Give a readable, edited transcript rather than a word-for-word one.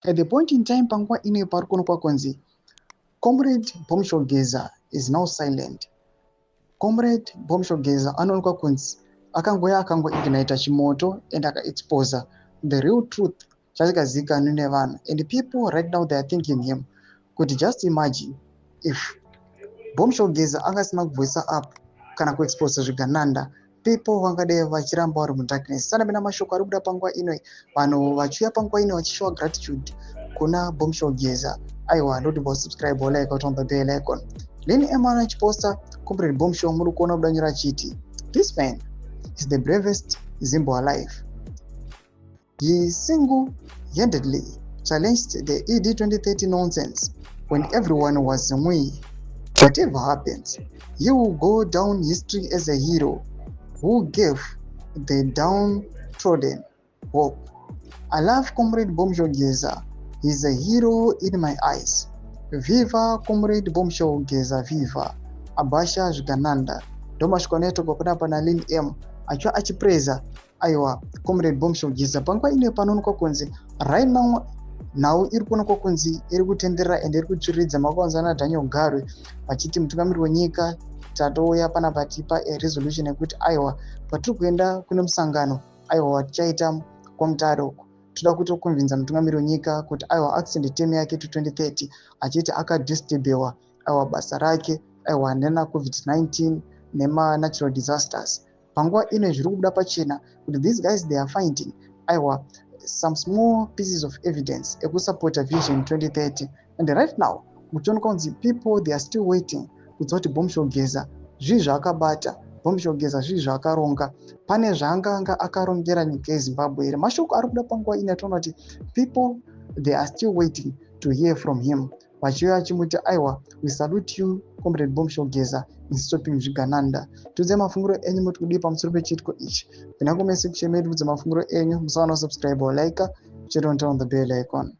At the point in time, panguva ino pari kuonekwa kunzi Comrade Bombshell Geza is now silent. Comrade Bombshell Geza anoonekwa kunzi akangoya akangoignita chimoto and akaexposa the real truth chasingazivikanwi nevanhu, and people right now, they are thinking him kuti just imagine if Bombshell Geza angasina kuvoisa up kana kuexposa zvigananda, people vangadai vachiramba vari mudarkness. Sanapinda mashoko ari kuda panguva ino, vanhu vachiuya panguva ino vachishowa gratitude kuna Bombshell Geza. Aiwa, ndoti bosubscribe, like, on the bell icon. Lini Emmanuel achiposta Comrade Bombshell, muri kuona kudanyura achiti, "This man is the bravest Zimbo alive. He single-handedly challenged the ED 2030 nonsense when everyone was ngwi. Whatever happens, he will go down history as a hero who gave the downtrodden hope. I love Comrade Bombshell Geza. He's a hero in my eyes. Viva Comrade Bombshell Geza, viva. Abasha zvigananda." Ndo mashoko anoitwa panapa naLin M achiva achipreza, aiwa, Comrade Bombshell Geza. Panguva ino panoonekwa kunzi right now nhau iri kuonekwa kunzi iri kutenderera ende iri kutsviridza makawanzana naDaniel Garwe vachiti mutungamiri wenyika tatouya panapa tipa resolution yekuti aiwa, patiri kuenda kune musangano, aiwa, watichaita kwaMutare uko, toda kutoconvinza mutungamiri wenyika kuti aiwa, extend term yake to 2030, achiti akadisturbiwa, aiwa, basa rake, aiwa, nena COVID-19 nemanatural disasters. Panguva ino zviri kubuda pachena kuti these guys, they are finding, aiwa, some small pieces of evidence ekusupporta Vision 2030, and right now muchionekwa kunzi people, they are still waiting kuziva kuti Bombshell Geza zvii zvaakabata, Bombshell Geza zvii zvaakaronga, pane zvaanganga akarongera nyika yeZimbabwe here. Mashoko ari kuda panguva ino yatoona kuti people, they are still waiting to hear from him, vachiuya achimuti, "Aiwa, we salute you, Comrade Bombshell Geza, in stopping zvigananda." Tiudze mafungiro enyu, muti kudii pamusoro pechiitiko ichi? Pinda comment section medu, udze mafungiro enyu. Musawana subscribe or like, chete on the bell icon.